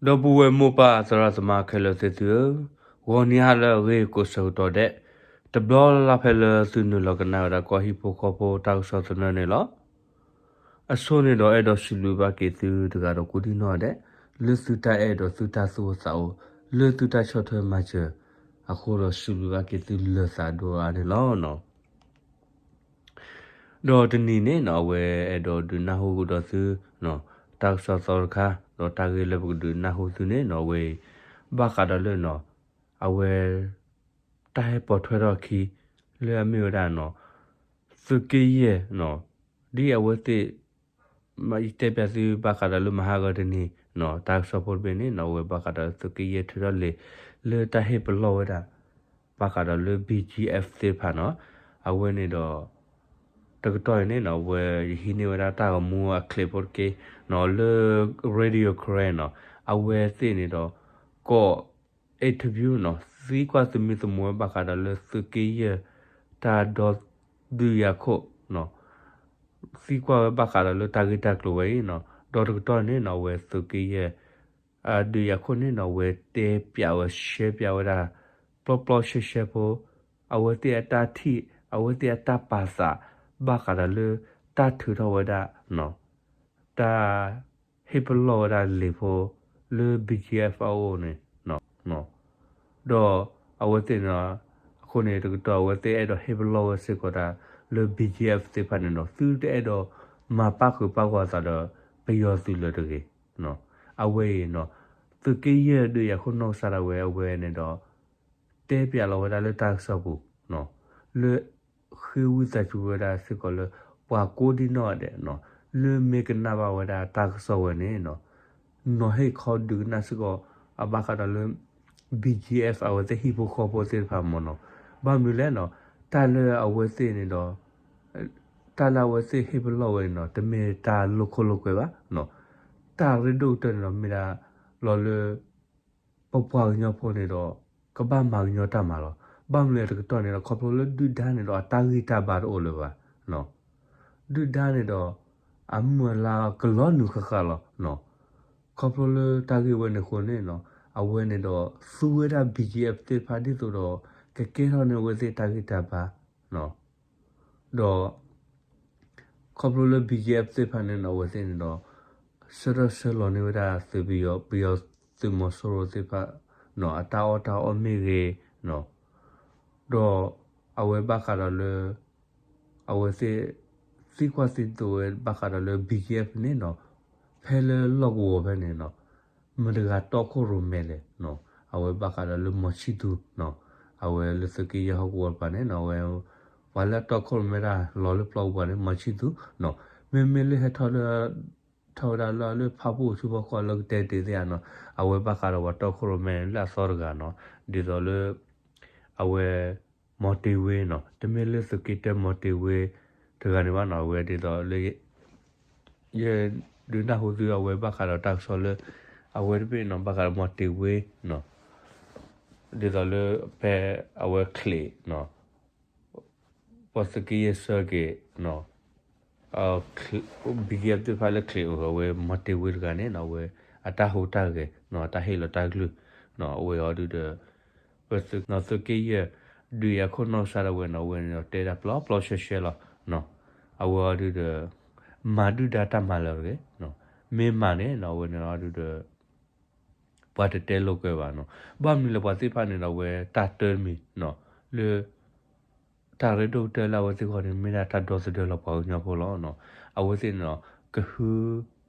ဒီပုၢ်ဝဲၢ်မိၢ်ပၢ်သရၣ်သမါခဲလၢာ်သ့ၣ်သုဧၢ, ဂီၤနံၤဟါလၢအဂ့ၤကိးဆၢကတီၢ်ဒဲး, တဘျီလၢ်လၢ်ဖဲလၢသုနုာ်လီၤကနၣ်ဝဲဒၣ်ကီၢ်ဟံၣ်ဖိဃီဖိတၢ်ကစီၣ်သနၢၣ်န့ၣ်လီၤ. အဆိန့ၣ်ဒီးအဲၣ်ဒိးစံးဘျုးဘၣ်က့ၤသုတဂၤဒီးကိးဒံနီၢ်ဒဲး, လၢသုတၢ်အဲၣ်ဒီးသုတၢ်သူၣ်အိၣ်သးအိၣ်, လၢသုတၢ်ဆီၣ်ထွဲမၤစၢၤအဃိဒီး စံးဘျုးဘၣ်က့ၤသုလၢာ်သးဒိၣ်အါန့ၣ်လီၤ. ဒီးတနံၤန့ၣ်နီၤ အဝဲအဲၣ်ဒိးဒုးနၢ်ဟူကဒီးသု တၢ်ကစီၣ်သီတခါ, ဒီးတၢ်ဂ့ၢ်လၢပကဒုးနၢ်ဟူသုန့ၣ်နီၤ အဝဲအံၤ ဘၣ်ဃးဒီးလၢနီၤ အဝဲ တၢ်ဟဲပိာ်ထွဲထီၣ်အခံ လၢအမ့ၢ်ဝဲဒၣ်နီၤ သုးက့ယဲၢ်နီၤ ဒ်အဝဲသ့ၣ် ယတဲပျးသုဘၣ်ဃးဒီးလၢမဟါဂီၤတနံၤနီၤ တၢ်ကစီၣ်ဖိတဘ့ၣ်န့ၣ်နီၤ အဝဲဘၣ်ဃးဒီးသုးက့ယဲၢ်ထုးထီၣ်လံာ် လၢတၢ်ဟ့ၣ်ပလီၢ်ဝဲဒၣ် ဘၣ်ဃးဒီးလၢ ဘံၣ်ကၠံအၣ် သ့ၣ်တဖၣ်နီၤ အဝဲန့ၣ်ဒီး တကတီၢ်အံၤန့ၣ်နီၤ အဝဲယဟံးန့ၢ်ဝဲဒၣ်တၢ်ဂီၤမူအချံးဖိတက့ၢ်နီၤ လၢ Radio Karen နီၤ အဝဲသ့ၣ်န့ၣ်ဒီး ကိး interview နီၤ သံကွၢ်သမံသမိးဝဲဘၣ်ဃးဒီးလၢသုးက့ယဲၢ် တၢ်ဒီဒုးယၤခိၣ်နီၤ သံကွၢ်ဝဲဘၣ်ဃးဒီးလၢတၢ်ဂ့ၢ်တၢ်ကျိၤဝဲအံၤနီၤ ဒီးတကတီၢ်န့ၣ်နီၤ အဝဲသုးက့ယဲၢ် ဒုးယၤခိၣ်န့ၣ်နီၤ အဝဲတဲပျးဝဲ ရှဲပျးဝဲဒၣ် ပျီပျီရှဲရှဲဖိ အဝဲသ့ၣ်အတၢ်ထံၣ် အဝဲသ့ၣ်အတၢ်ပာ်သး ဘၣ်ဃးဒီးလၢ တၢ်ထုးထီၣ်ဝဲဒၣ် တၢ် ဟ့ၣ်ပလီၢ်ဝဲဒၣ်လံာ်ဖိ လၢ ဘံၣ်ကၠံအၣ် အအိၣ်န့ၣ် ဒီးအဝဲသ့ၣ်န့ၣ် အဃိန့ၣ်တကတီၢ်အဝဲသ့ၣ်အဲၣ်ဒိးဟ့ၣ်ပလီၢ်ဝဲစ့ၢ်ကီးဒၣ် လၢ ဘံၣ်ကၠံအၣ် သ့ၣ်တဖၣ်န့ၣ်ဒီး သုတအဲၣ်ဒိးမၤပၣ်ဃုာ်ပၣ်ဂီၢ်သးဒီး ပယီၤသုးလၢၤတဂ့ၤ. အဝဲအံၤနီၤ သုးက့ယဲၢ်ဒုးယၤခိၣ်နီၢ်ကစၢ်ဒၣ်ဝဲအဝဲန့ၣ်ဒီး တဲပျးလီၤဝဲဒၣ်လၢတၢ်ကစီၣ်ပူၤ လၢ ဃ့ဝံသးစူၤဝဲဒၣ်စ့ၢ်ကီးလၢ ပှၤကိးဒံနီၢ်ဒဲးနီၤ လၢမ့ၢ်ကနၣ်ဘၣ်ဝဲဒၣ်တၢ်ကစီၣ်ဝဲန့ၣ်နီၤ နီၤဟ့ၣ်ခီဒုးကနၣ်စ့ၢ်ကီး အဘၣ်ဃးဒီးလၢ ဘံၣ်ကၠံအၣ် အဝဲသ့ၣ်ဟံၣ်ဖိဃီဖိသ့ၣ်တဖၣ်မ့ၢ်နီၤ ဘၣ်မနုၤလဲၣ်နီၤ တၢ်လၢအဝဲသ့ၣ်န့ၣ်ဒီး တၢ်လၢအဝဲသ့ၣ်ဟ့ၣ်ပလီၢ်ဝဲန့ၣ်နီၤ တမ့ၢ်တၢ်လိာ်ခိၣ်လိာ်ကွဲဘၣ်နီၤ တၢ်ရ့ဒိၣ်ကတၢၢ်န့ၣ်ဒီး မ့ၢ်ဒၣ်လီၤလၢ ပပှၤကညီဖိန့ၣ်ဒီး ကဘၣ်မၤကညီတၢ်မၤလီၤ. ဘၣ်မနုၤလဲၣ်တကတီၢ်န့ၣ်ဒီး ခီဖျိလၢဒုၣ်ဒါန့ၣ်ဒီး အတၢ်ဂံၢ်တၢ်ဘါတအိၣ်လၢၤဘၣ်. ဒုၣ်ဒါန့ၣ်ဒီး အမုၢ်အလါကလီၤနုာ်ဃၣ်ဃၣ်လီၤ. ခီဖျိလၢတၢ်ဂ့ၢ်ဝဲန့ၣ်အဃိန့ၣ်နီၤ အဝဲန့ၣ်ဒီး သူဝဲဒၣ် ဘံၣ်ကၠံအၣ် သ့ၣ်တဖၣ်ဒ်သိးဒီး ကကဲထီၣ်န့ၢ်အဝဲသ့ၣ်တၢ်ဂံၢ်တၢ်ဘါ ဒီး ခီဖျိလၢ ဘံၣ်ကၠံအၣ် သ့ၣ်တဖၣ်န့ၣ်နီၤ အဝဲသ့ၣ်န့ၣ်ဒီး ဆၢထၢၣ်ဆၢလီၤန့ၢ်ဝဲဒၣ်သုးပယီၤ ပယီၤသုးမီၤစိရိၤသ့ၣ်တဖၣ်နီၤ အတၢ်အီၣ်တၢ်အီမ့ၢ်ဂ့ၤနီၤ ဒီးအဝဲဘၣ်ဃးဒီးလၢ အဝဲသ့ၣ် သံကွၢ်သံဒိးဝဲဘၣ်ဃးဒီးလၢ ဘံၣ်ကၠံအၣ် န့ၣ်နီၤ ဖဲလၢလီၢ်ကဝီၤဖဲန့ၣ်နီၤ မတၤတဂၤတီခိၣ်ရိၣ်မဲလဲၣ်နီၤ အဝဲဘၣ်ဃးဒီးလၢမီၤဆံၣ်သူနီၤ အဝဲလၢသုးက့ယဲၢ်ဟီၣ်ကဝီၤတပၤန့ၣ်နီၤ အဝဲ ပှၤလၢတီခိၣ်ရိၣ်မဲတၢ်လီၤလၢပျီပူၤပှၤန့ၣ် မီၤဆံၣ်သူနီၤ မ့မ့ၢ်လၢဟဲထီၣ်လၢ ထီၣ်ဝဲဒၣ်လၢအလၢဖၣ်ပူၣ်ဆူဖီခိၣ်လၢကတဲတ့ၢ်သ့ၣ်ဧါနီၤ အဝဲဘၣ်ဃးဒီးပှၤတီခိၣ်ရိၣ်မဲန့ၣ်လၢအသီတဂၤနီၤ ဒ်သိးလၢ အဝဲ မီၤတ့ၤဝ့နီၤ တမ့ၢ်လၢသုးက့တၢ မီၤတ့ၤဝ့ တဂၤန့ၣ်ဘၣ်နီၤ အဝဲဒ်သိးလၢ ယဒုးနၢ်ဟူသုအဝဲဘၣ်ဃးဒီးတၢ်ကစီၣ်လၢ အဝဲတဘ့ၣ်နီၤ ဘၣ်ဃးဒီးမီၤတ့ၤဝ့နီၤ ဒ်သိးလၢဖဲအဝဲချံးနီၤ ပှၤသုးက့ယဲၢ်ဆၢက့ၤနီၤ ဘံၣ်ကၠံအၣ် သ့ၣ်တဖၣ်လၢချံးအီၤ အဝဲမီၤတ့ၤဝ့တဂၤန့ၣ်နီၤ အဝဲအတၢ်ဟူးတၢ်ဂဲၤနီၤ အတၢ်ဟ့ၣ်လီၤတၢ်ကလုၢ်နီၤ အဝဲအီၤဒုးဒီး ပသုးက့ယဲၢ် ဒုးယၤခိၣ်နီၢ်ကစၢ်ဒၣ်ဝဲနီၤ အဝဲန့ၣ်ဒီးတဲဒၣ်ပျီပျီရှဲရှဲလီၤနီၤ အဝဲအီၤဒုးဒီး မၤဒုၣ်ဒါတၢ်မၤလၢၤတဂ့ၤ မ့ၢ်မၤန့ၣ်နီၤ အဝဲန့ၣ်အီၤဒုးဒီး ပှၤတတဲလိာ်ကွဲဘၣ်နီၤ ဘၣ်မနုၤလဲၣ်ပှၤသ့ၣ်တဖၣ်န့ၣ်ဒီး အဝဲတၢ်တၢတမံၤနီၤ လၢ တၢ်ရ့ဒိၣ်ကတၢၢ်လၢအဝဲသ့ၣ်အဂီၢ်န့ၣ် မ့ၢ်ဒၣ်တၢ်ဒီသဒၢလီၤပှၤကညီဖိလီၤနီၤ အဝဲသ့ၣ်န့ၣ်ဒီး ကဟု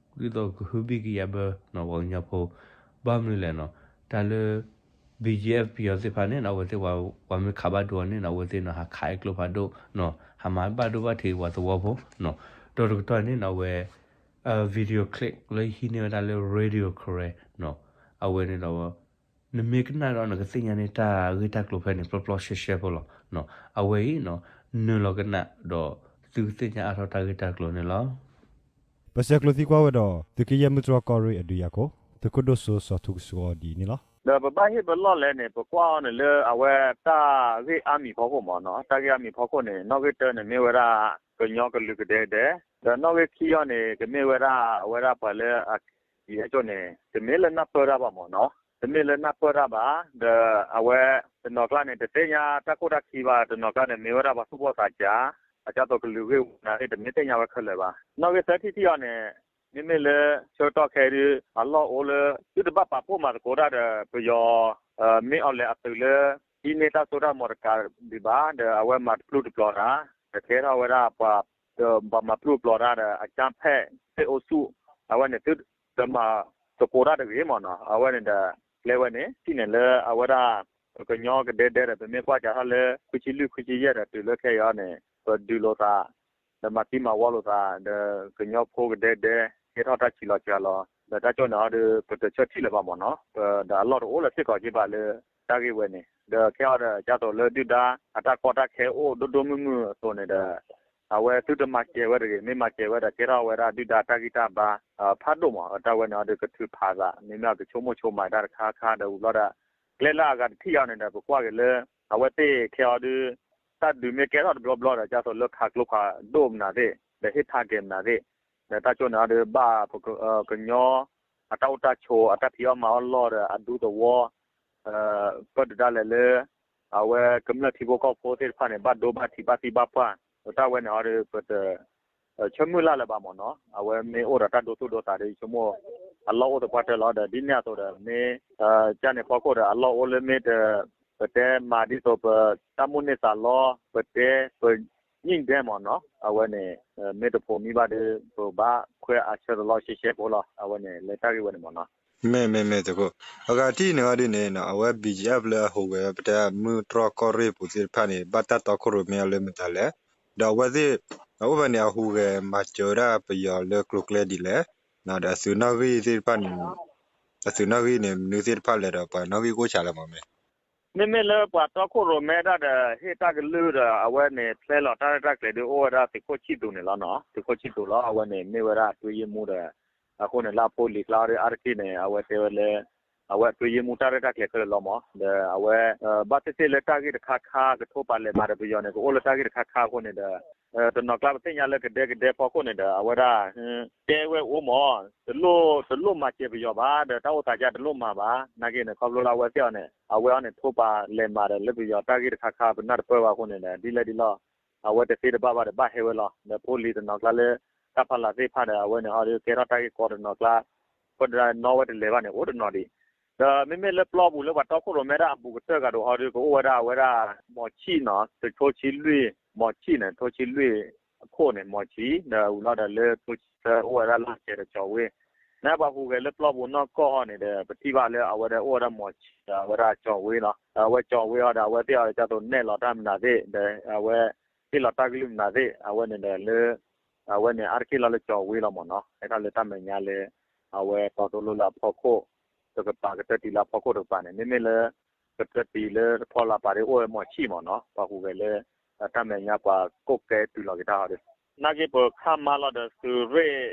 ဒ်သိးကဟုဘံၣ်ကယၤဘၢနီၤ ပှၤကညီဖိ ဘၣ်မနုၤလဲၣ်နီၤ တၢ်လၢ ဘံၣ်ကၠံအၣ် ပယီၤသ့ၣ်တဖၣ်န့ၣ်နီၤ အဝဲသ့ၣ် ပှၤမ့ၢ်ခးဘၣ်ဒိအီၤန့ၣ်နီၤ အဝဲသ့ၣ်န့ၣ် ဟးခးအဲၣ်ကျိဖးဒိၣ်နီၤ ဟးမၤဘၣ်ဒိဘၣ်ထံးပှၤသဝီဖိနီၤ ဒီးတကတီၢ်န့ၣ်နီၤ အဝဲ video clip လၢယဟံးန့ၢ်ဝဲဒၣ်လၢ Radio Karen နီၤ အဝဲန့ၣ်ဒီး နမ့ၢ်ကနၣ်ဒီးနကသ့ၣ်ညါန့ၣ် တၢ်ဂ့ၢ်တၢ်ကျိၤဖဲန့ၣ် ပျီပျီရှဲရှဲဖိလီၤနီၤ အဝဲအံၤနီၤ နုာ်လီၤကနၣ်ဒီး သုကသ့ၣ်ညါအါထီၣ်တၢ်ဂ့ၢ်တၢ်ကျိၤန့ၣ်လီၤ. ပဆဲးကျိးသံကွၢ်ဝဲဒီး သုးက့ယဲၢ်မုၢ်တြီၢ်ကီၢ်ရ့ၣ်အဒုးယၤခိၣ် သုးခိၣ်ဒိၣ်စိစီၤထူကဆှီဒ်အံၤန့ၣ်လီၤ. ဒီးပဘၣ်ဟ့ၣ်ပလီၢ်လဲၣ်န့ၣ် ပကွၢ်အီၤန့ၣ်လၢအဝဲတၢ်ဂ့ၢ်အါမံၤဖီခိၣ်မ့ၢ်နီၤ တၢ်ဂ့ၢ်အါမံၤဖီခိၣ်န့ၣ် နီၣ်ဂံၢ်တၢန့ၣ်မ့ၢ်ဝဲဒၣ် ကညီကလုာ်ကဒဲကဒဲ ဒီးနီၣ်ဂံၢ်ခံအီၤန့ၣ် ကမ့ၢ်ဝဲဒၣ် အဝဲဒၣ်ပှၤလၢအ ယအဲၣ်ဒိးန့ၣ် တမ့ၢ်လၢနၢ်ပၢၢ်တၢ်ဘၣ်မ့ၢ်နီၤ, တမ့ၢ်လၢနၢ်ပၢၢ်တၢ်ဘၣ်, ဒီးအဝဲ တနီၤကျါန့ၣ် တသ့ၣ်ညါတၢ်ခိၣ်တၢ်ခံဘၣ်, တနီၤကျါန့ၣ် မ့ၢ်ဝဲဒၣ်ပှၤသူၣ်ဘီၣ်သးစၢ်, အကၢ်သိးကလုာ်ဂ့ၢ်ဝီနၤသ့ၣ် တမ့ၢ်သ့ၣ်ညါဝဲခဲလၢာ်ဘၣ်. နီၣ်ဂံၢ်သၢထံၣ်ထံၣ်အံၤန့ၣ် မ့မ့ၢ်လၢဆၢကတီၢ်ခဲအံၤဒုး အလီၢ်အိၣ်လၢ သုတဘၣ်ပာ်ဖှိၣ်မၤသကိးတၢ်ဒီး ပယီၤ မ့ၢ်အီၤလဲၣ်အသုးလၢ ဟံးန့ၢ်တၢ်စိတၢ်ကမီၤတကးဒံးဘၣ်, ဒီးအဝဲမၤတပျုၢ်တပျီၤတၢ်, ဒီးကဲထီၣ်ဝဲဒၣ်ပှၤ ပှၤမၤပျုၢ်ပျီၤတၢ်ဒီး အကြမ်းဖက်စစ်အုပ်စု, အဝဲန့ၣ် သုတမၤသကိးတၢ်တဂ့ၤမ့ၢ်နီၤ. အဝဲန့ၣ်ဒီး ကျဲဝဲန့ၣ် ထံၣ်န့ၣ်လၢအဝဲဒၣ် ပကညီကဒဲကဒဲဒီး ပမ့ၢ်ကွၢ်စးထီၣ်လၢ ခွံဆံလွံၢ် ခွံဆံယဲၢ်ဒီး တုၤလၢခဲအံၤအံၤန့ၣ် ပဒုးလိာ်သး ဒီးမၤသံမၤဝီလိာ်သး ဒီးကညီဖိကဒဲကဒဲ ကဲထီၣ်တၢ်ဆံးလီၤစှၤလီၤ ဒီးတၢ်ကၠိၣ်န့ၣ်အီၤဒီး ပတဆၢထံၣ်လၢၤဘၣ်မ့ၢ်နီၤ, ဒီးအလီၢ်တအိၣ်လၢၤစ့ၢ်ကီးက့ဘၣ်လၢ တၢ်ဂ့ၢ်ဝဲန့ၣ်, ဒီးခဲအံၤဒီး ကၢ်သိးလၢဒုၣ်ဒါ အတၢ်ကီတၢ်ခဲအိၣ်ဒိၣ်ဒိၣ်မုၢ်မုၢ်အသိးန့ၣ်ဒီး အဝဲသုတမၤစၢၤဝဲတဂ့ၤ, မ့ၢ်မၤစၢၤဝဲဒီး ကဲထီၣ်ဝဲဒၣ်ဒုၣ်ဒါတၢ်ဂံၢ်တၢ်ဘါ ဖးဒိၣ်မး, တၢ်ဝဲန့ၣ်အီၤဒီး ကထုးဖးသး မ့မ့ၢ်အကဆိကမိၣ်ဆိကမးတၢ်တခါခါဒီး ဝံၤဘျီဒီး ကျဲလၢအဂၤတထံၣ်အံၤန့ၣ်ဒီး ပကွၢ်က့ၤလၢ အဝဲသ့ၣ်ခဲအံၤဒုး တၢ်ဒုးမ့ၢ်ကဲထီၣ်တဘျီဘျီဒီး ကၢ်သိးလၢခးကျိဖးဒိၣ်မနုၤသ့ၣ် ဒီးဟ့ၣ်ဖးက့ၤမနုၤသ့ၣ်, ဒီးတၢ်ကၠိၣ်န့ၣ်အီၤဒီး ဘၣ်ပကညီ အတၢ်အိၣ်တၢ်ဆိး အတၢ်ဖံးအီၣ်မၤအီၣ်လီၢ်ဒီး အဒူသဝီ ပၢၢ်ဒုးဒၣ်လဲာ်လၢ အဝဲကမျၢၢ်ထံဖိကီၢ်ဖိသ့ၣ်တဖၣ်န့ၣ် ဘၣ်ဒိဘၣ်ထံးဘၣ်သံဘၣ်ပှၢ်, ဒီးတၢ်ဝဲန့ၣ်အီၤဒီး ပတ ဆၢမုၢ်လၢ်လၢၤဘၣ်မ့ၢ်နီၤ, အဝဲမ့ၢ်အိၣ်ဒီးတၢ်ဒိသူၣ်ဒိသးဒီး ယဆိကမိၣ် အလီၢ်အိၣ်သပှၢ်တၢၢ်လီၤ. ဒီးဒ်န့ၣ်အသိးဒီး မ့ၢ် ကၢ်န့ၣ်ဖီခိၣ်ဒီး အလီၢ်အိၣ်လၢမ့ၢ်တ ပတဲမၤဒ်သိးပတၢ်မိၣ်န့ၢ်သးလီ ပတဲပ ညံၣ်ဒဲမ့ၢ်နီၤ, အဝဲန့ၣ် မ့ၢ်တဖိးမံဘၣ်ဒီး ပဘၣ်ခွဲးအဆၢတလီၢ်ရှဲရှဲဖိလီၤ. အဝဲန့ၣ် လၢတၢ်ဂ့ၢ်ဝဲန့ၣ်မ့ၢ်နီၤ. မ့ၢ် မ့ၢ် မ့ၢ်သုးခိၣ်, အဂၤထံၣ်န့ၣ်အီၤဒ်န့ၣ် အဝဲ ဘံၣ်ကၠံၣ်အၣ် လၢအဟူးဂဲၤဝဲ ပတဲမုၢ်တြီၢ်ကီၢ်ရ့ၣ်ပူၤသ့ၣ်တဖၣ်န့ၣ် ဘၣ်တၢ်တီခိၣ်ရိၣ်မဲအီၤလၢမတၤလဲၣ်, ဒီးအဝဲသ့ၣ် အအိၣ်ဖဲန့ၣ် အဟူးဂဲၤမၤစၢၤဝဲဒၣ်ပယီၤလၢကျိၤကျဲဒ်လဲၣ်, ဒီးအသုးနီၣ်ဂံၢ်သ့ၣ်တဖၣ်န့ၣ် အသုးနီၣ်ဂံၢ်န့ၣ် မနုၤသ့ၣ်တဖၣ်လဲၣ်ဒီး ပှၤနီၣ်ဂံၢ်အိၣ်ဆံးလဲၣ်မ့ၢ်မ့ၢ် မ့မ့ၢ်လၢပှၤတီခိၣ်ရိၣ်မဲတၢ်ဒီး ဟ့ၣ်တၢ်ကလုၢ်ဒီး အဝဲန့ၣ် ဖျဲလီၤတၢ်ရဲၣ်တၢ်ကျဲၤဒီး အိၣ်ဝဲဒၣ်သုးခိၣ်ဆံၣ်သူးန့ၣ်လီၤနီၤ. သုးခိၣ်ဆံၣ်သူးလီၤ. အဝဲန့ၣ် မ့ၢ်ဝဲဒၣ်အတွင်းရေးမှူးဒီး အဃိန့ၣ် လၢအဖိလံၤကျါဒီး အါတက့ၢ်န့ၣ် အဝဲတဲဝဲလၢ အဝဲအတွင်းရေးမှူးတၢ်ရဲၣ်တၢ်ကျဲၤခဲလၢာ်လီၤမး ဒီးအဝဲ ဘၣ်သ့ၣ်သ့ၣ်လၢတၢ်ဂ့ၢ်တခါခါ ကထိးပာ်လဲၤမၤဒီးပယီၤန့ၣ် ကအိၣ်လၢတၢ်ဂ့ၢ်တခါခါအဃိန့ၣ်ဒီး တနီၤကျါပသ့ၣ်ညါလၢကဒဲကဒဲဖီခိၣ်န့ၣ်ဒီး အဝဲဒၣ် တဲဝဲအိၣ်မး တလိၣ်မၤစၢၤပယီၤဘၣ် ဒီးတၢ်အိၣ်သးကတလိၣ်မၤဘၣ် နာ်က့န့ၣ် ခီဖျိလၢအဝဲသ့ၣ်အီၤန့ၣ် အဝဲအီၤန့ၣ် ထိးပာ်လဲၤမၤဒီးလၢပယီၤတၢ်ဂ့ၢ်တခါခါ ပနၢ်တပၢၢ်ဘၣ်အဃိန့ၣ်ဒီး ဒ်လဲၣ်ဒ်လဲၣ် အဝဲတသ့တဘၣ်ဘၣ်ဒီး ဘၣ်ဟဲဝဲလီၤ. ဒီးဖိလံၤတနီၤကျါလၢ တၢ်ဖးလၢ်သ့ၣ်တဖၣ်ဒီး အဝဲန့ၣ်ဟီဒီး ကဲထီၣ်တၢ်ဂ့ၢ်ကီတနီၤကျါ ပဒီးနီၣ်ဝဲတလဲၤဘၣ်န့ၣ် အိၣ်တနီၤဒံး ဒီးမ့မ့ၢ်လၢပျီပူၤလၢပှၤတီခိၣ်ရိၣ်မဲတၢ်အပူၤကတၢၢ်ဂၤဒိးဟီဒီး ကအိၣ်ဝဲဒၣ်အဝဲဒၣ် မီၤဆံၣ်နီၤ တထိဆံလွံၢ် မီၤဆံၣ်န့ၣ် ထိဆံလွံၢ်အခိၣ်န့ၣ် မီၤဆံၣ် ဒီးဝံၤလီၤဒီးလၢထိဆံသၢအိၣ်ဝဲဒၣ်လီၢ်ကဲဒီးကၠီၤဝ့ နပှၤဟူးဂဲၤလၢပျီပူၤနီၢ်ကီၢ်ဟီန့ၣ်ဒီး ပထံၣ်ဘၣ်လၢအဝဲဒၣ်အိၣ်ဝဲဒၣ်မီၤဆံၣ်ဒီးအဝဲဒၣ်ကၠီၤဝ့လီၤ. အဝဲကၠီၤဝ့ဟီဒီး အဝဲသ့ၣ်အီၤဒ်သိးနဲၣ်လီၤတၢ်မနုၤသ့ၣ် ဒီးအဝဲ ဟ့ၣ်လီၤတၢ်ကလုၢ်မနုၤသ့ၣ် အဝဲန့ၣ်ဒီးလၢ အဝဲန့ၣ် အါတက့ၢ်လီၤလၢကၠီၤဝ့လီၤမ့ၢ်နီၤ ဟဲထီၣ်လၢတၢ်မဲာ်ညါလၢ အဝဲတီတိလိလၢအဖီခိၣ်တကပၤ ကတၢၢ်တံၢ်လၢအဖီခိၣ်တကပၤန့ၣ် မ့မ့ၢ်လၢ ကတၢၢ်တံၢ်လၢတဖီလာ်ပာ်ဒီးအိၣ်ဝဲမီၤဆံၣ်မ့ၢ်နီၤ ပှၤဟူးဂဲၤလၢ တၢ်မဲာ်ညါပှၤကိးကဲတုၤလီၤက့ၤတၢ်ဟီဒီး နာ်က့ပခါမါလီၤဒီးသုးရ့ၣ်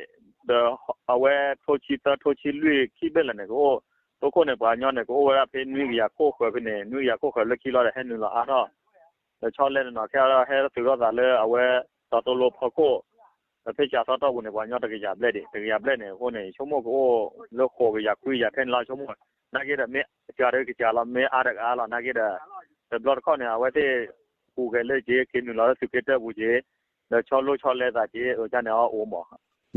ဒီးအဝဲထိဆံသၢထိဆံလွံၢ်ခံဘ့ၣ်လဲၣ်န့ၣ် ကအိၣ် တိခိၣ်န့ၣ် ပှၤကညီန့ၣ် ကအိၣ်ဝဲဒၣ်ဖဲနွံကယၤခိၣ်ဃၢၤဖဲန့ၣ် နွံကယၤခိၣ်ဃၢၤလၢခံလီၤဒီးဟဲနုာ်လီၤအါထီၣ် ဒီးဆီလဲတနီၤခဲအံၤဒီး ဟဲသုးထီၣ်သးလၢအဝဲတီတိလိဖီခိၣ် ဒီးဖဲကၠးသီတီၢ်ပူၤန့ၣ် ပှၤကညီတကယၤဘျဲၣ်ဒံး တကယၤဘျဲၣ်န့ၣ် အဃိန့ၣ် ဆိကမိၣ်ကအိၣ်လၢဃိးကယၤခွံကယၤထဲန့ၣ်လီၤ ဆိကမိၣ် နာ်က့ဒီးမ့ၢ်ကစၢ်ဒီးကစၢ်လီၤ မ့ၢ်အါဒီးအါလီၤ နာ်က့ဒီး တဘျီတခီၣ်န့ၣ် အဝဲသ့ၣ်ဟူးဂဲၤလၢက့ၤ က့ၤနုာ်လီၤလၢသုးက့တၢၢ်ပူၤက့ၤ ဒီးဆီလိဆီလဲသးက့ၤ အကန့ၣ်အအိၣ်မး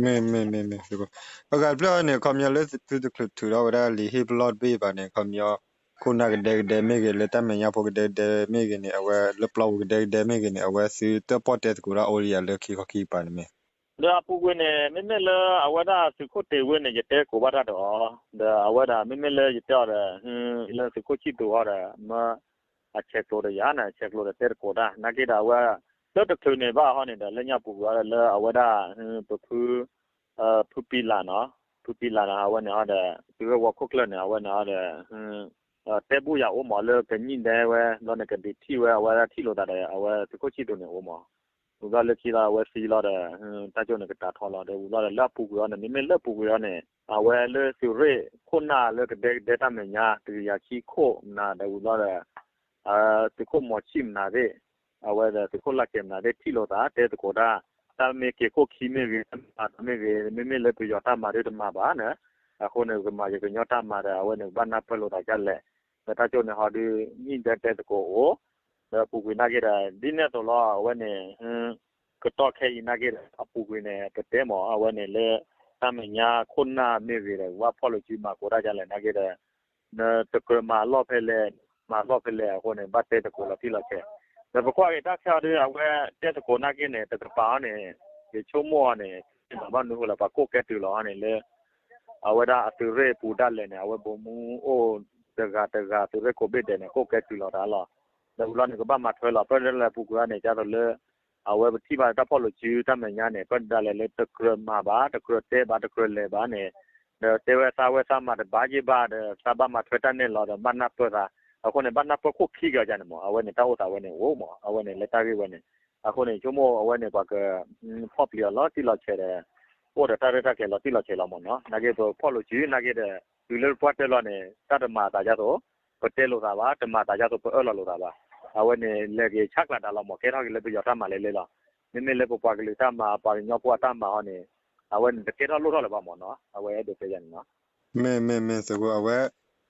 မ့ၢ် မ့ၢ် မ့ၢ် မ့ၢ် သုးခိၣ် အဂၤတဖျၢၣ်န့ၣ် ခီပညီလၢသုတချုးထုးထီၣ်ဝဲဒၣ်လံာ်ဟ့ၣ်ပလီၢ်တဘ့ၣ်ဘၣ်န့ၣ် ခီပညီ ခိၣ်နၢ်ကဒဲကဒဲမ့ၢ်ဂ့ၤ လၢတၢ်မဲာ်ညါဖိကဒဲကဒဲမ့ၢ်ဂ့ၤန့ၣ် အဝဲလၢပျီပူၤကဒဲကဒဲမ့ၢ်ဂ့ၤန့ၣ် အဝဲသုတၢၣ်ပီၣ်တဲသကိးတၢ်အိၣ်လံယၤလၢခံခီခံကပၤန့ၣ်မ့ၢ် ဒီးအပူၤကွံာ်န့ၣ် မ့မ့ၢ်လၢအဝဲဒၣ်သုးခိၣ်တ့ၤဝ့န့ၣ် ယတဲကိးဘၣ်တၢ်ဒီးအီၤ ဒီးအဝဲဒၣ်မ့မ့ၢ်လၢယတဲအီၤဒီး လၢသုးခိၣ်ဆံၣ်သူးအီၤဒီး မ့ၢ်အဆဲးကျိးဒီးယၤန့ၣ် အဆဲးကျိးဒီးတဲသကိးတၢ် နာ်က့ဒီးအဝဲ လၢတချုးန့ၣ်ဘၣ်အီၤန့ၣ်ဒီး လၢညါပူၤကွံာ်အီၤဒီးလၢအဝဲဒၣ် ပဖု ဖုပံလးနီၤ ဖုပံလးနီၤ အဝဲန့ၣ်အီၤဒီး သုးဂ့ၢ်ဝီခိၣ်ကျၢၢ်န့ၣ် အဝဲန့ၣ်အီၤဒီး တဲဘူၣ်ယၤအိၣ်မးလၢကညံၣ်ဒဲဝဲ ဘျီန့ၣ်ကဒုးထံၣ်ဝဲ အဝဲဒၣ်ထံၣ်လိာ်သးဒီး အဝဲသုးခိၣ်ဆံၣ်သူးန့ၣ်အိၣ်မး ဝံၤဘျီလၢခံလီၤ အဝဲသံလီၤဒီး တၢ်ကၠိန့ၣ်ကတၢၢ်ထီလီၤ ဒီးဝံၤဘျီဒီးလၢအပူၤကွံာ်အီၤန့ၣ် မ့မ့ၢ်လၢအပူၤကွံာ်အီၤန့ၣ် အဝဲလၢသုးရ့ၣ်ခိၣ်နၢ်လၢကဒဲကဒဲတၢ်မဲာ်ညါ တကယၤခံခိၣ်နၢ်ဒီးဝံၤဘျီဒီး သုးခိၣ်မီၤဆံၣ်မနုၤသ့ၣ် အဝဲဒီးသုးခိၣ်လၢ်ကဲမနုၤသ့ၣ် ထံၣ်လိာ်သး တဲသကိးတၢ် တၢ်မ့ၢ်က့ၤခိၣ်ခံမ့ၢ်ဂ့ၤ တၢ်မ့ၢ်ဂ့ၤ မ့မ့ၢ်လၢပယီၤတၢ်မၤဒုတမၤဘၣ်န့ၣ် အဃိန့ၣ် ကမၤယကညီတၢ်မၤဒီး အဝဲန့ၣ် ကဘၣ်နၢ်ပၢၢ်လိာ်သးဒ်လဲၣ်, ဒီးတၢ်ကၠိန့ၣ်ဟီဒုး မ့ၢ်ဒၢတဲသကိးအိၣ်, ဒီးပူၤကွံာ်နာ်က့ဒီး ဒ်န့ၣ်အသိးလီၤ အဝဲန့ၣ် ကတီၢ်ခဲအံၤနာ်က့ဒီး အပူၤကွံာ်န့ၣ် ပတဲမ့ၢ် အဝဲန့ၣ်လၢ တၢ်မဲာ်ညါခိၣ်နၢ်မ့ၢ်ဂ့ၤဒီး ကဘၣ်ဖီၣ်လိာ်စုမၤကိးတၢ်ဒ်လဲၣ်နာ်က့ဒီး နတကြၢးမၤအလီၢ်ဖဲလဲၣ်, မၤအလီၢ်ဖဲလဲၣ်အဃိန့ၣ် ဘၣ်တဲသကိးလီၤတံၢ်လီၤဆဲး, ဒီးပကွၢ်က့ၤတၢ်ဆၢအီၤဒုး အဝဲတဲသကိးနာ်က့န့ၣ် တကပၤအီၤန့ၣ် ယဆိကမိၣ်အီၤန့ၣ် မ့ၢ်ဘၣ်မနုၤအဃိလဲၣ် ပှၤကိးကဲတုၤလီၤအီၤန့ၣ်လၢ အဝဲဒၣ်အသုးရ့ၣ်အပူၤဒၣ်လဲာ်န့ၣ် အဝဲဗိုလ်မှူးအိၣ်တဂၤတဂၤ သုးရ့ၣ်ကိးဘ့ၣ်ဒဲးန့ၣ် ကိးကဲတုၤလီၤတၢ်လီၤ. ဒီးဝံၤလီၤန့ၣ် ကဘၣ်မၤထွဲလီၤ ဖဲဒၣ်လဲၣ်ပူၤကွံာ်အီၤန့ၣ် ဒ်သိးလၢ အဝဲပထံၣ်ဘၣ်တၢ်ဖီၣ်လိာ်စုတၢ်မဲာ်ညါန့ၣ် ဖဲဒၣ်လဲၣ်လၢတကြၢးမၤဘၣ် တကြၢးတဲဘၣ် တကြၢးလဲၤဘၣ်န့ၣ် ဒီးတဲဝဲသးဝဲသးမၤတဘၣ်ယ့ၢ်ဘၣ်ဒီး သးဘၣ်မၤထွဲတၢ်နဲၣ်လီၤဒီး ဘၣ်နၢ်ပၢၢ်သး, အဃိန့ၣ် ဘၣ်နၢ်ပၢၢ်ခိၣ်ခံက့ၤအီၤန့ၣ်မ့ၢ် အဝဲန့ၣ် တၢ်အိၣ်သးဝဲန့ၣ်အိၣ်မ့ၢ် အဝဲန့ၣ် လၢတၢ်ဂ့ၢ်ဝဲန့ၣ်, အဃိန့ၣ် ဆိကမိၣ်အဝဲန့ၣ် ပှၤက ဖီၣ်ပျံၤအီၤလီၤတံၢ်လီၤဆဲးဒီး အိၣ်ဒီးတၢ်ရဲၣ်တၢ်ကျဲၤလီၤတံၢ်လီၤဆဲးလီၤမ့ၢ်နီၤ, နာ်က့ပဖီၣ်လိာ်စုနာ်က့ဒီး တုၤလၢပှၢ်တၢၢ်လီၤန့ၣ် တၢ်တမၤသးဒ်သိး ပတဲလိာ်သးဘၣ်, တမၤသးဒ်သိးပအၢၣ်လီၤလိာ်သးဘၣ်, အဝဲန့ၣ် လဲၤက့ၤဆါကျးတၢ်လီၤမ့ၢ် ကဲထီၣ်က့ၤလၢပယီၤတၢ်မၤလဲၤလဲၤလီၤ, မ့မ့ၢ်လၢပပှၤကလုာ်တၢ်မၤ ပှၤကညီဖိအတၢ်မၤအီၤန့ၣ် အဝဲန့ၣ် တကဲထီၣ်လိၣ်ထီၣ်လၢၤဘၣ်မ့ၢ်နီၤ, အဝဲအဲၣ်ဒိးတဲယၤန့ၣ်နီၤ. မ့ၢ် မ့ၢ် မ့ၢ်သုးခိၣ် အဝဲ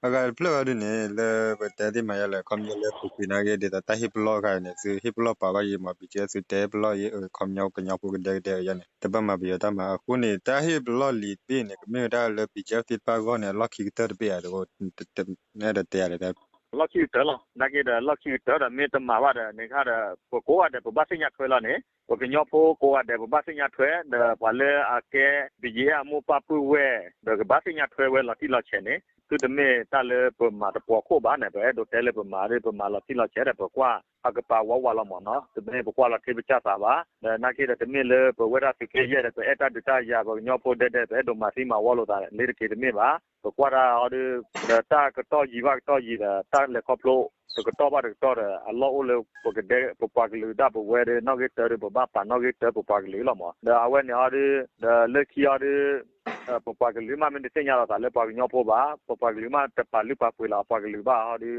အဂၤတဖျၢၣ်အီၤဒ်န့ၣ် လၢပတဲသ့ၣ်မၤယါလၢ ခီပညီလၢပူၤကွံာ်နာ်က့ ဒ်သိးတၢ်ဟ့ၣ်ပလီၢ်အခါန့ၣ် သုဟ့ၣ်ပလီၢ်ပာ်ဘၣ်ယံာ်မး ဘံကဲသုတဲပလီၢ်ယံာ် ခီပညီကညီဖိကဒဲကဒဲအံၤန့ၣ် တဘၣ်မၤပယီၤတၢ်မၤအဃိန့ၣ် တၢ်ဟ့ၣ်ပလီၢ်လံာ်တဘ့ၣ်န့ၣ် ကမ့ၢ်ဝဲဒၣ်လၢ ဘံကဲသ့ၣ်တဖၣ်အဂီၢ်န့ၣ် အလီၢ်ခံကတၢၢ်တဘ့ၣ်ဧါ တ နအဲၣ်ဒိးတဲယၤလဲၣ် လီၢ်ခံကတၢၢ်လီၤ, နာ်က့ဒီးလီၢ်ခံကတၢၢ်ဒီး မ့ၢ်တမၤဘၣ်ဒီး န့ၣ်ခါဒီး ပကိးဂၤဒဲး ပဘၣ်သ့ၣ်ညါထွဲလီၤန့ၣ် ပကညီဖိကိးဂၤဒဲး ပဘၣ်သ့ၣ်ညါထွဲ ဒီးပှၤလၢအကဲ ဘံယံအဲၣ် အမိၢ်ပၢ်ပုၢ်ဝဲၢ် ဒီးကဘၣ်သ့ၣ်ညါထွဲဝဲလီၤတံၢ်လီၤဆဲးန့ၣ် သုတမ့ၢ်တၢ်လၢပမၤတပှီၤခိၣ်ဘၣ်န့ၣ် ပအဲၣ်ဒိးတဲလၢပမၤဒီး ပမၤလီၤတံၢ်လီၤဆဲးဒီး ပကွၢ်အကပၤဝးဝးလီၤမ့ၢ်နီၤ, တမ့ၢ်ပကွၢ်လီၤထံပစၢ်သးဘၣ်, ဒီးနာ်က့ဒီးတမ့ၢ်လၢပဝဲဒၣ်သုးက့ယဲၢ်ဒီး ပအဲၣ်တၢ်ဒုးတၢ်ယၤ ပကညီဖိဒဲဒဲ ပအဲၣ်ဒိးမၤသံမၤဝီလိာ်သးလၢတက့ၢ်တမ့ၢ်ဘၣ်, ပကွၢ်တၢ်အီၤဒီး ဒီးတၢ်ကတီၢ်ယံာ်ဘၣ်ကတီၢ်ယံာ်ဒီး တၢ်လဲၤခီဖျိ တကတီၢ်ဘၣ်တကတီၢ်ဒီး အလီၢ်အိၣ်လၢပကဒဲ ပပှၤကလုာ်ဒၣ်ပဝဲဒီး နီၣ်ဂံၢ်တၢဒီး ပဘၣ်ပာ်နီၣ်ဂံၢ်တၢပပှၤကလုာ်လီၤမး, ဒီးအဝဲန့ၣ်အီၤဒီး ဒီးလၢခံအီၤဒီး ပပှၤကလုာ်မးမ့ၢ်တသ့ၣ်ညါလီၤသးလၢပှၤကညီဖိဘၣ်, ပပှၤကလုာ်မးတပာ်လုၢ်ပာ်ပှ့ၤလီၤအပှၤကလုာ်ဘၣ်အီၤဒီး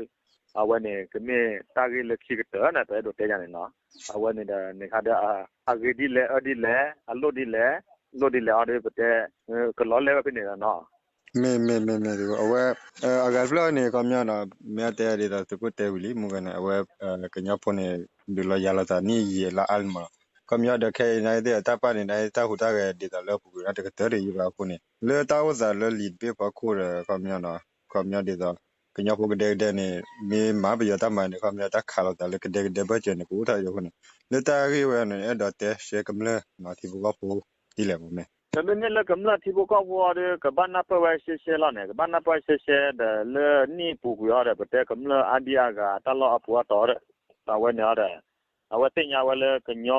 အဝဲန့ၣ် ကမ့ၢ်တၢ်ဂ့ၢ်လၢခံကတၢၢ်န့ၣ် ပအဲၣ်ဒိးတဲယၤန့ၣ်နီၤ, အဝဲန့ၣ်ဒီးန့ၣ်ခါဒီး အဂ့ၤဒ်လဲၣ်အၢဒ်လဲၣ် အလိၣ်ဒ်လဲၣ် လိၣ်ဒ်လဲၣ်အီၤဒီး ပတဲ ကလီၤလဲၢ်ဝဲဖဲန့ၣ်ဒီးနီၤ. မ့ၢ် မ့ၢ် မ့ၢ် မ့ၢ် အဝဲ အဂၤတဖျၢၣ်န့ၣ် ခီပညီနီၤ မ့ၢ်အတဲဒ်သိးသုးခိၣ်တဲဝံၤလံ မုၢ်ဂၤန့ၣ် အဝဲ ကညီဖိန့ၣ် ဒုးလီၤယၤလိာ်သးနံၣ်ယံာ်လၢအါလံမး, ခီပညီဒီးခဲအံၤန့ၣ်သ့ၣ် တၢ်ပာ်န့ၣ် တၢ်ဟူးတၢ်ဂဲၤဒ်သိးလၢအပူၤကွံာ်န့ၣ် တကတၢၢ်တယံာ်ဘၣ်အဃိန့ၣ် လၢတၢ်အိၣ်သးလၢလံာ်တဘ့ၣ်ဖီခိၣ်ဒီး ခီပညီနီၤ ခီပညီဒ်သိး ကညီဖိကဒဲကဒဲန့ၣ် မ့ၢ်မၤပယီၤတၢ်မၤန့ၣ် ခီပညီတၢ်ခးလိာ်သးလၢကဒဲကဒဲဘၢၣ်စၢၤန့ၣ် ကအိၣ်ထီၣ်အံၤအဃိန့ၣ် လၢတၢ်ဂ့ၢ်ဝဲန့ၣ် အဲၣ်ဒိးတဲရှဲကမျၢၢ်နီၤ ထံဖိကီၢ်ဖိဒ်လဲၣ်မ့ၢ် မ့မ့ၢ်လၢကမျၢၢ်ထံဖိကီၢ်ဖိအီၤဒီး ကဘၣ်နၢ်ပၢၢ်ဝဲရှဲရှဲလီၤန့ၣ် ကဘၣ်နၢ်ပၢၢ်ရှဲရှဲဒီး လၢနံၣ်အပူၤကွံာ်အီၤဒီး ပတဲကမျၢၢ်အါဒံအါဂၤ တၢ်လီၢ်အပူၤအတီၤဒီး အဝဲန့ၣ်အီၤဒီး အဝဲသ့ၣ်ညါဝဲလၢကညီ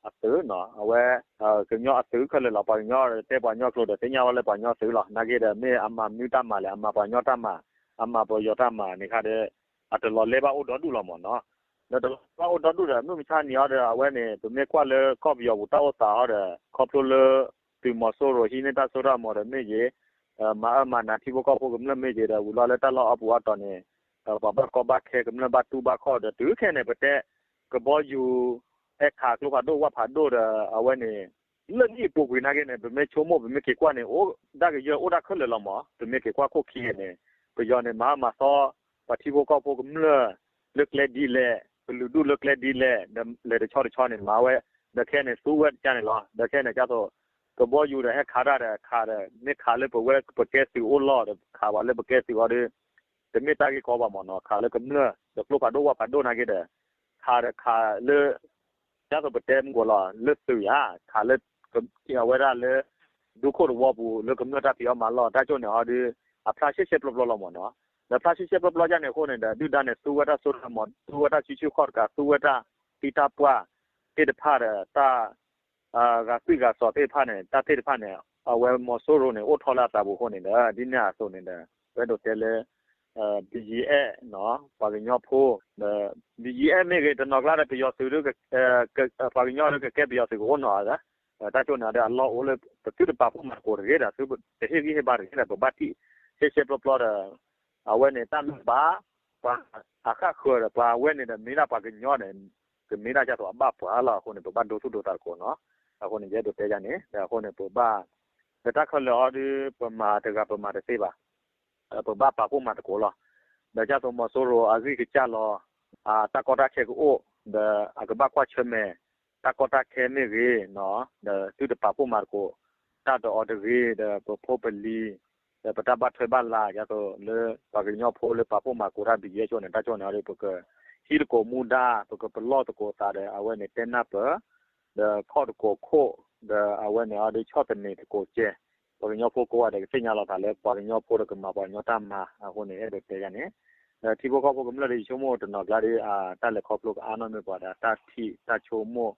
အသုးနီၤ အဝဲ ကညီအသုးခဲလၢာ်လီၤ ပှၤကညီတဲပှၤကညီကျိာ်ဒီး သ့ၣ်ညါဝဲလၢပှၤကညီသုးလီၤ နာ်က့ဒီး မ့ၢ်အမၤမနုၤတၢ်မၤလဲၣ် အမၤပှၤကညီတၢ်မၤ အမၤပယီၤတၢ်မၤန့ၣ်ခါဒီး အတလီၤလဲၤဘၣ်အိၣ်ဒီဒူၣ်လီၤမ့ၢ်နီၤ ဒီးတလီၤဘၣ်အိၣ်ဒီဒူၣ်ဒီး မုၢ်မဆါနံၤအီၤဒီး အဝဲန့ၣ် ပမ့ၢ်ကွၢ်လၢကီၢ်ပယီၤပူၤတၢ်အိၣ်သးအီၤဒီး ခီဖျိလၢ သုးမီၤစိရိၤဟံးန့ၢ်တၢ်စိတၢ်ကမီၤဒီးမ့ၢ်ဂ့ၤ, မၤအၢမၤနးထံဖိကီၢ်ဖိကမျၢၢ်မ့ၢ်ဂ့ၤဒီး ဝံၤလီၤလၢတၢ်လီၢ်အီၣ်ပူၤအီၣ်တီၤန့ၣ် ပှၤဘၣ်ကီဘၣ်ခဲကမျၢၢ်ဘၣ်တူၢ်ဘၣ်ခီၣ်ဒီး တုၤခဲန့ၣ် ပတဲ ကဘီယူၤ ဟဲခးကျိဖးဒိၣ်ဝၣ်ဖးဒိၣ်ဒီး အဝဲန့ၣ် လၢနံၣ်အပူၤကွံာ်နာ်က့န့ၣ် ပမ့ၢ်ဆိကမိၣ် ပမ့ၢ်က့ၤကွၢ်န့ၣ် အိၣ်ဒၣ်ကယၢၢ်အိၣ်ဒၣ်ခဲလၢာ်လီၤမး ပမ့ၢ်က့ၤကွၢ်ခိၣ်ခံဂ့ၤန့ၣ် ပယီၤန့ၣ် မၤအၢမၤသီ ပှၤထံဖိကီၢ်ဖိကမျၢၢ် လၢကျဲဒ်လဲၣ် ကလုာ်ဒူၣ်လၢကျဲဒ်လဲၣ် ဒီးလဲၤတဆီတဆီန့ၣ် မၤဝဲ ဒီးခဲန့ၣ် သူဝဲတကါန့ၣ်လီၤ ဒီးခဲန့ၣ် ကသိး ကဘီယူၤဒီးဟဲခးတၢ်ဒီးခးဒီး မ့ၢ်ခးလၢပဝဲပကဲသုးအိၣ်လီၢ်ဒီး ခးဘၣ်လၢပကဲသုးအီၤဒီး တမ့ၢ်တၢ်ဂ့ၢ်ကီဘၣ်မးနီၤ ခးလၢကမျၢၢ် ဒီးကျိဖးဒိၣ်ဝၣ်ဖးဒိၣ်နာ်က့ဒီး ခးဒီးခးလၢ ဒ်သိးပတဲမုၢ်ကီးလီၤ လၢသုးယါ ခးလၢ အဝဲဒၣ်လၢ ဒူခိၣ်တဝီပူၤ လၢကမျၢၢ်တၢ်ဖံးအီၣ်မၤလီၢ် တၢ်ကၠိၣ်န့ၣ်အီၤဒီး အဖျါရှဲရှဲပျီပျီလီၤမးနီၤ ဒီးဖျါရှဲရှဲပျီပျီယါန့ၣ်အဃိန့ၣ်ဒီး ဒုၣ်ဒါန့ၣ် သူဝဲတၢ်စိတၢ်ကမီၤ သူဝဲတၢ်ဆံဆံဃီၣ်တကး သူဝဲတၢ်သံတၢ်ပှၢ်သ့ၣ်တဖၣ်ဒီး တၢ် ဂၤသွံၣ်ဂၤစီၤသ့ၣ်တဖၣ်န့ၣ် တၢ်သ့ၣ်တဖၣ်န့ၣ် အဝဲမီၤစိရိၤန့ၣ် အိၣ်ထီၣ်လၢအသးပူၤအဃိန့ၣ်ဒီး ဒ်န့ၣ်အသိးန့ၣ်ဒီး ပအဲၣ်ဒိးတဲလၢ ဘံယံအဲၣ်နီၤ ပှၤကညီဖိ ဒီး ဘံယံအဲၣ်မ့ၢ်ဂ့ၤ တနီၤကျါဒီးပယီၤသုးဒီး ပှၤကညီဒီးကကဲပယီၤသုးကအိၣ်နီၤဒီး တၢ်ကၠိၣ်န့ၣ်ဒီးအလီၢ်အိၣ်လၢ ပသုတပာ်ဖှိၣ်မၤသကိးတဂ့ၤဒီး သုတဟ့ၣ်ဂံၢ်ဟ့ၣ်ဘါတဂ့ၤဒီး ပဘၣ်ထံၣ် ရှဲရှဲပျီပျီဒီး အဝဲန့ၣ်တၢ်မ့ၢ်ဘၣ် ပှၤအဃၣ်ဃၢၤဒီး ပှၤအဝဲန့ၣ်ဒီး မ့ၢ်ဒၣ်ပှၤကညီန့ၣ် ကမ့ၢ်ဒၣ်ဒ်သိးအဘၣ်ပှၤလီၤ အဃိန့ၣ် ပဘၣ်ဒိသူၣ်ဒိသးသကိးနီၤ အဃိန့ၣ် ယအဲၣ်ဒိးတဲယါန့ၣ် ဒီးအဃိန့ၣ် ပဘၣ် ဒီးတၢ်ခဲလၢာ်အီၤဒီး ပမၤတဂၤပမၤတသ့ဘၣ်. ပဘၣ်ပာ်ဖှိၣ်မၤသကိးလီၤ. ဒီးဒ်သိးမီၤစိရိၤအဂံၢ်ကစၢ်လီၤ, တၢ်ကီတၢ်ခဲကအိၣ်, ဒီးအကဘၣ်ကွၢ်ဆၢၣ်မဲာ် တၢ်ကီတၢ်ခဲမ့ၢ်ဂ့ၤ, ဒီးသုတပာ်ဖှိၣ်မၤသကိး တၢ်ဒီးအီၤတဂ့ၤ, ဒီးပဖိပလံၤ, ဒီးပတၢ်ဘၣ်ထွဲဘၣ်လၤ ဒ်သိးလၢပှၤကညီဖိလၢပာ်ဖှိၣ်မၤသကိးတၢ် ဘံၣ်ယဲၢ်ဆိန့ၣ် တၢ်ဆိန့ၣ်အီၤဒီး ပကဟံးသကိးမူဒါ, ပကပလီၢ်သကိးသးဒီး အဝဲန့ၣ်တဲနၢ်ပၢၢ် ဒီးခီၣ်သကိးခိၣ်, ဒီးအဝဲန့ၣ်အီၤဒီးဆီၣ်သနံးသကိးစဲး, ပှၤကညီဖိကိးဂၤဒဲးကသ့ၣ်ညါလီၤသးလၢပှၤကညီဖိဒီးကမၤပှၤကညီတၢ်မၤအဃိန့ၣ် အဲၣ်ဒိးတဲယၤန့ၣ်, ဒီးထံဖိကီၢ်ဖိကမျၢၢ်ဒီးယဆိကမိၣ်တနီၤကျါဒီး တၢ်လဲၤခီဖျိကအါနီၢ်မ့ၢ်ပှၤဒီးတၢ်ထံၣ်တၢ်ဆိကမိၣ်,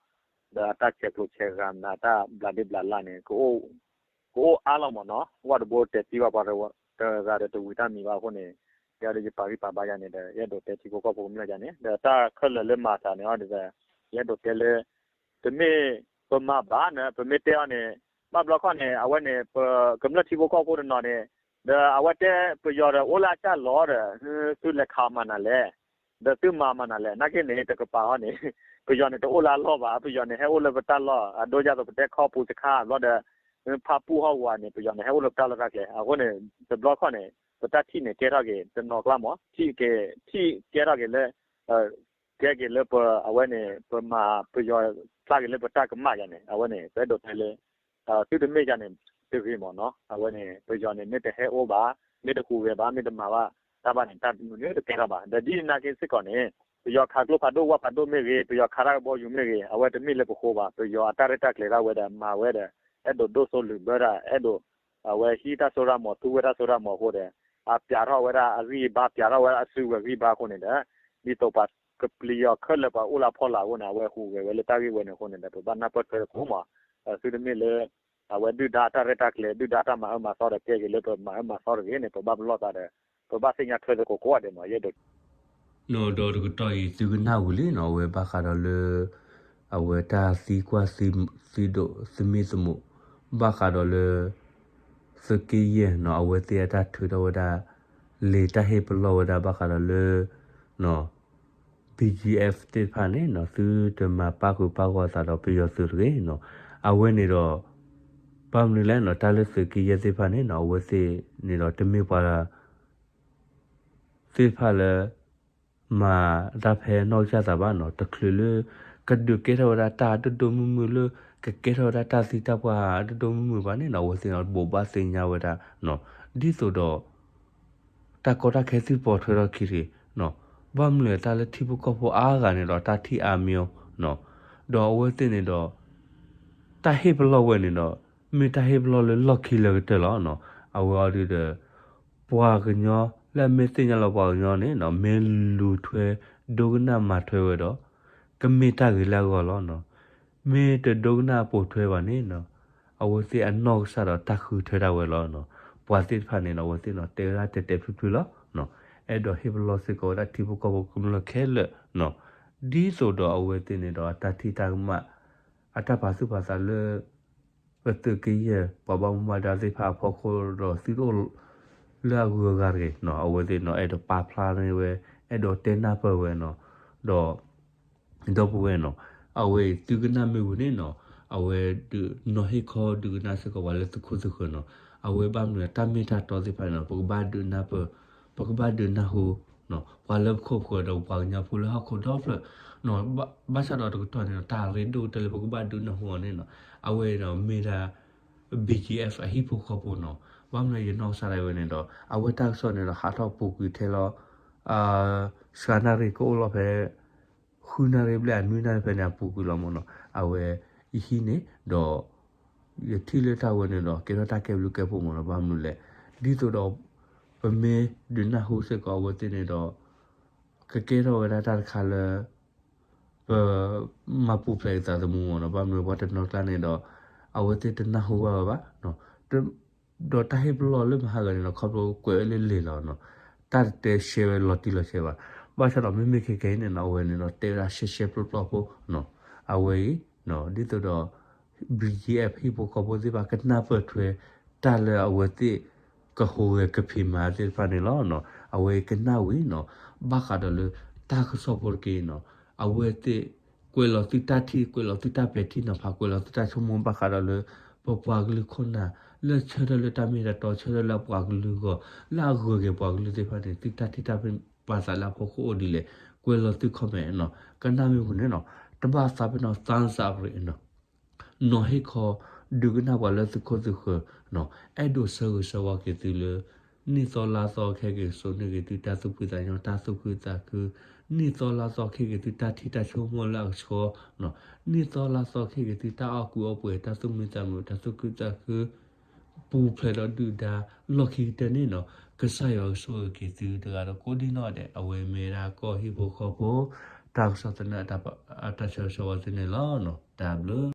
ဒီးအတၢ်ဆဲးကျိးဆဲးဂၤမနုၤ အတၢ်ဘျးဒ့ဘျးလၢ်န့ၣ် ကအိၣ်အါလီၤမ့ၢ်နီၤ, ဝဲတဘိတဲသံဘၣ်ပှၤတဂၤဒီးတဝံၤတၢ်မံၤဘၣ်အဃိန့ၣ်, ယဲဒီးယပာ်ဂံၢ်ပာ်ဘါယၤန့ၣ်ဒီး ယအဲၣ်ဒိးတဲထံဖိကီၢ်ဖိကမျၢၢ်ယၤန့ၣ် ဒီးတၢ်ခဲလၢာ်လၢမၤသးန့ၣ်အီၤဒီး ယအဲၣ်ဒိးတဲလၢ တမ့ၢ်ပမၤဘၣ်န့ၣ် ပမ့ၢ်တဲအီၤန့ၣ် ဘၣ်ဘျီခီန့ၣ် အဝဲန့ၣ် ပကမျၢၢ်ထံဖိကီၢ်ဖိတနီၤန့ၣ် ဒီးအဝဲတဲပယီၤဒီးအိၣ်လၢအစၢ်လီၤဒီး သုလဲၤခးမၤနၤလဲၣ်, ဒီးသုမၤမၤနၤလဲၣ် နာ်က့န့ၣ် တကပၤဟီန့ၣ် ပယီၤန့ၣ်တအိၣ်လၢအလီၢ်ဘၣ်, ပယီၤန့ၣ်ဟဲအိၣ်လၢပတၢ်လီၢ် အဒိဒ်သိးပတဲခီပူၤစခါဘျီဒီး ဖၣ်ပူၣ်ဟီၣ်ကဝၤန့ၣ် ပယီၤန့ၣ်ဟဲအိၣ်လၢပတၢ်လီၢ်တၢ်ကျဲ အဃိန့ၣ် တဘျီခီန့ၣ် ပတၢ်ထံၣ်န့ၣ် ကဲထီၣ်က့ၤတနီၤကျါမး ထံၣ်ကဲ ထံၣ်ကဲထီၣ်က့ၤလၢ ကဲက့ၤလၢပ အဝဲန့ၣ် ပမၤပယီၤဖျါက့ၤလၢပတၢ်ကမၣ်ယၤန့ၣ် အဝဲန့ၣ် ပအဲၣ်ဒိးတဲလၢ သုတမ့ၢ်ယၤန့ၣ် တဂ့ၤမ့ၢ်နီၤ အဝဲန့ၣ် ပယီၤန့ၣ် မ့ၢ်တဟဲအိၣ်ဘၣ် မ့ၢ်တဟူးဂဲၤဘၣ် မ့ၢ်တမၤဘၣ် တၢ်ဘၣ်န့ၣ် တၢ်တမုာ်န့ၣ်တကဲထီၣ်ဘၣ် ဒီးဒ်နာ်က့စ့ၢ်ကီးန့ၣ် ပယီၤခးကျိဖးဒိၣ်ဝၣ်ဖးဒိၣ်မ့ၢ်ဂ့ၤ ပယီၤခးတၢ်ကဘီယူၤမ့ၢ်ဂ့ၤ အဝဲတမ့ၢ်လၢပဃိဘၣ် ပယီၤအတၢ်ရဲၣ်တၢ်ကျဲၤဒၣ်ဝဲဒီး မၤဝဲဒီး အဲၣ်ဒိးဒိၣ်စိလုၢ်ဘၢတၢ် အဲၣ်ဒိး အဝဲဟံးတၢ်စိတၢ်မီၤ သူဝဲတၢ်စိတၢ်မီၤအဃိဒီး အပျးထီၣ်ဝဲဒၣ်အဂံၢ်အဘါ ပျးထီၣ်ဝဲဒၣ်အစုဝဲဂံၢ်ဘါအဃိန့ၣ်ဒီး ဒ်သိးပှၤကပျံၤအီၤခဲလၢာ်ပှၤအိၣ်လၢအဖီလာ်အဃိန့ၣ် အဝဲဟူးဂဲၤဝဲလၢတၢ်ဂ့ၢ်ဝဲန့ၣ်အဃိန့ၣ်ဒီး ပဘၣ်နၢ်ပၢၢ်ထွဲသကိးမး သုတမ့ၢ်လၢ အဝဲဒုၣ်ဒါတၢ်ရဲၣ်တၢ်ကျဲၤ ဒုၣ်ဒါတၢ်မၤအၢမၤသီဒီး ကဲက့ၤလၢပမၤအၢမၤသီတဂ့ၤန့ၣ် ပဘၣ်ပလီၢ်သးဒီး ပဘၣ်သ့ၣ်ညါထွဲသကိးကိးဂၤဒဲးမး ယအဲၣ်ဒိး ဒီးတကတီၢ်အံၤ သုကနၣ်ဝံၤလံနီၤ အဝဲဘၣ်ဃးဒီးလၢ အဝဲတၢ်သံကွၢ်သံဒိးသမံသမိး ဘၣ်ဃးဒီးလၢ သုးက့ယဲၢ်နီၤ အဝဲသ့ၣ်အတၢ်ထုးထီၣ်ဝဲဒၣ် လံာ်တၢ်ဟ့ၣ်ပလီၢ်ဝဲဒၣ်ဘၣ်ဃးဒီးလၢ ဘီကၠံအ့ၣ် သ့ၣ်တဖၣ်န့ၣ်နီၤ သုတမၤပၣ်ဃုာ်ပၣ်ဂီၢ်သးဒီးပယီၤသုးတဂ့ၤနီၤ အဝဲန့ၣ်ဒီး ဘၣ်မနုၤလဲၣ်နီၤ တၢ်လၢသုးက့ယဲၢ်သ့ၣ်တဖၣ်န့ၣ်နီၤ အဝဲသ့ၣ်န့ၣ်ဒီးတမ့ၢ်ပှၤ သ့ၣ်တဖၣ်လၢ မၤတၢ်ဖဲနီၢ်ကစၢ်သးဘၣ်နီၤ တချုးလၢ ကဒုးကဲထီၣ်ဝဲဒၣ်တၢ်ဒိၣ်ဒိၣ်မုၢ်မုၢ်လၢ ကကဲထီၣ်ဝဲဒၣ်တၢ်သံတၢ်ပှၢ်ဒိၣ်ဒိၣ်မုၢ်မုၢ်ဘၣ်န့ၣ်နီၤ အဝဲသ့ၣ်နီၤ ဘိးဘၣ်သ့ၣ်ညါဝဲဒၣ် ဒ်သိးဒီး တၢ်ကီတၢ်ခဲသံၣ်ပီၤထွဲထီၣ်ခံတဂ့ၤ ဘၣ်မနုၤလဲၣ်တၢ်လၢထံဖိကီၢ်ဖိအါဂၤန့ၣ်ဒီး တၢ်ထံၣ်အါမံၤအီၤ ဒီးအဝဲသ့ၣ်န့ၣ်ဒီး တၢ်ဟ့ၣ်ပလီၢ်ဝဲန့ၣ်ဒီး မ့ၢ်တၢ်ဟ့ၣ်ပလီၢ်လၢလီၢ်ခံလၢကတၢၢ်လီၤ. အဝဲအီၤဒုးဒီး ပှၤကညီလၢအမ့ၢ်သ့ၣ်ညါလီၤပှၤကညီန့ၣ် မ့ၢ်လူၤထွဲ ဒိကနၣ်မၤထွဲဝဲဒီး ကမ့ၢ်တၢ်ဂ့ၤလၢအဂီၢ်လီၤ. မ့ၢ်တဒိကနၣ်ပိာ်ထွဲဘၣ်န့ၣ် အဝဲသ့ၣ်အနီၢ်ကစၢ်ဒီးတၢ်ဃုထၢဒၣ်ဝဲလီၤ. ပှၤသ့ၣ်တဖၣ်န့ၣ် အဝဲသ့ၣ်တဲဝဲဒၣ်တဲာ်တဲာ်ဖျုးဖျုးလီၤ. အဲၣ်ဒိးဟ့ၣ်ပလီၢ်စ့ၢ်ကီးဝဲဒၣ်ထံဖိကီၢ်ဖိကမျၢၢ်ခဲလၢာ် ဒ်သိးဒီးအဝဲသ့ၣ်န့ၣ်ဒီးအတၢ်ထံၣ်တၢ်ကမၣ် အတၢ်ပာ်သူၣ်ပာ်သးလၢ ပသုးက့ယဲၢ် ပှၤဘၣ်မူဘၣ်ဒါသ့ၣ်တဖၣ်အဖီခိၣ်ဒီးသုတအိၣ်လၢအဂုၤအဂၤတဂ့ၤနီၤ. အဝဲသ့ၣ်နီၤ အဲၣ်ဒိးပာ်ဖျါန့ၢ်ဝဲ အဲၣ်ဒိးတဲနၢ်ပၢၢ်ဝဲနီၤ. ဒီး ဒီပုၢ်ဝဲၢ်နီၤ အဝဲအံၤသုကနၣ်မ့ၢ်ဝံၤန့ၣ်နီၤ အဝဲဒုးနီၤဟ့ၣ်ခီဒုးကနၣ်စ့ၢ်ကီးပှၤလၢသုခိၣ်သုဃၢၤနီၤ. အဝဲဘၣ်မနုၤတၢ်မ့ၢ်တၢ်တီသ့ၣ်တဖၣ်န့ၣ်နီၤ ပကဘၣ်ဒုးနၢ်ပၢၢ် ပကဘၣ်ဒုးနၢ်ဟူ ပှၤလၢပခိၣ်ပဃၢၤဒီးပှၤကညီဖိလၢဟီၣ်ခိၣ်ဒီဖျၢၣ် ဘၣ်ဆၣ်ဒီးတကတီၢ်န့ၣ်ဒီး တၢ်ရ့ဒိၣ်ကတၢၢ်လၢပကဘၣ်ဒုးနၢ်ဟူအီၤန့ၣ်နီၤ အဝဲဒီးမ့ၢ်ဒၣ် ဘီကၠံ အဟံၣ်ဖိဃီဖိနီၤ. ဘၣ်မနုၤယနီၢ်ကစၢ်ဒၣ်ဝဲန့ၣ်ဒီး အဝဲတၢ်ကစီၣ်န့ၣ်ဒီး ဟးထီၣ်ပူၤကွံာ်ထဲလီၤ စှၤနၣ်ရံၣ်ကအိၣ်လီၤဖဲ ဃုနၣ်ရံၣ်ဘျဲၣ်အနွံနၣ်ရံၣ်ဖဲန့ၣ် အပူၤကွံာ်လီၤမ့ၢ်နီၤ. အဝဲယဟံၣ်န့ၣ်ဒီး ယထံၣ်လၢတၢ်ဝဲန့ၣ်ဒီး ကဲထီၣ်တၢ်ကဲဘျုးကဲဖှိၣ်မ့ၢ်နီၤ. ဘၣ်မနုၤလဲၣ် ဒ်သိးဒီး ပမ့ၢ်ဒုးနၢ်ဟူစ့ၢ်ကီးအဝဲသ့ၣ်န့ၣ်ဒီး ကကဲထီၣ်ဝဲဒၣ်တၢ်တခါလၢ ပမၤပူၤဖျဲးသးသမူမ့ၢ်နီၤ. ဘၣ်မနုၤပှၤတနီၤကျါန့ၣ်ဒီး အဝဲသ့ၣ်တနၢ်ဟူဘၣ်ဝဲဘၣ် ဒီးတၢ်ဟ့ၣ်ပလီၢ်လၢမဟါဂၤန့ၣ်ဒီး ခီဖျိကွဲးဝဲလၢလံာ်လီၤနီၤ. တၢ်တတဲရှဲဝဲလီၤတံၢ်လီၤဆဲးဘၣ်. ဘၣ်ဆၣ်ဒီးမ့မ့ၢ်ခဲကနံၣ်အံၤန့ၣ်နီၤ အဝဲန့ၣ်ဒီး တဲဝဲဒၣ်ရှဲရှဲပျီပျီဖိနီၤ. အဝဲအံၤ ဒ်သိးဒီး ဘီကၠံ ဟံၣ်ဖိဃီဖိသ့ၣ်တဖၣ်ကနၢ်ပၢၢ်ထွဲ တၢ်လၢအဝဲသ့ၣ်ကဟူးဂဲၤကဖံးမၤသ့ၣ်တဖၣ်န့ၣ်လီၤ. အဝဲကနၣ်ဝံၤနီၤ ဘၣ်ဃးဒီးလၢတၢ်ကစီၣ်ဖိတက့ၢ်နီၤ အဝဲသ့ၣ်ကွဲးလီၤသုတၢ်ထံၣ် ကွဲးလီၤသုတၢ်ပဲာ်ထံနီၤဖး ကွဲးလီၤသုတၢ်ဆိကမိၣ်ဘၣ်ဃးဒီးလၢ ပပှၤကလုာ်ခိၣ်နၢ် လၢဆၢထၢၣ်လၢတၢ်မ့ၢ်တၢ်တီ ဆၢထၢၣ်လၢအပှၤကလုာ်အဂီၢ် လၢအဂုၤက့ၤပှၤကလုာ်သ့ၣ်တဖၣ်န့ၣ် သုတၢ်ထံၣ်တၢ်ပာ်သးလၢအဖီခိၣ်အိၣ်ဒ်လဲၣ် ကွဲးလီၤသု comment နီၤ. ကနၣ်မ့ၢ်ပူၤန့ၣ်နီၤ တဘၣ်သးပ့ၤနီၣ် သးစၢ်ရ့နီၤ နီၤဟ့ၣ်ခီ ဒုးကနၣ်ပှၤလၢသုခိၣ်သုဃၢၤ အဲၣ်ဒိးဆၢဂ့ၤဆၢဝါက့ၤသုလၢ နံၣ်သီလါသီခဲက့ၤစိာ်န့ၢ်က့ၤသုတၢ်သူၣ်ဖှံသးညီ တၢ်သူၣ်ခုသးခု, နံၣ်သီလါသီခဲက့ၤသုတၢ်ထံၣ်တၢ်ဆိကမိၣ်လၢအကဆှီ, နံၣ်သီလါသီခဲက့ၤသုတၢ်အီၣ်ကူအီၣ်ပှဲၤ တၢ်သူၣ်မံသးမုာ် တၢ်သူၣ်ခုသးခု ပူၤဖျဲးဒီးဒုၣ်ဒါ လီၢ်ခံကတၢၢ်န့ၣ်နီၤ ကစၢ်ယွၤကဆိၣ်ဂ့ၤက့ၤသုတဂၤဒီးကိးဒံနီၢ်ဒဲး အဝဲမ့ၢ်ဒၣ်ကီၢ်ဟံၣ်ဖိဃီဖိ တၢ်ကစီၣ်သနၢၣ် တၢ်ဆၢဂ့ၤဆၢဝါသုန့ၣ်လီၤ. တၢ်ဘျုး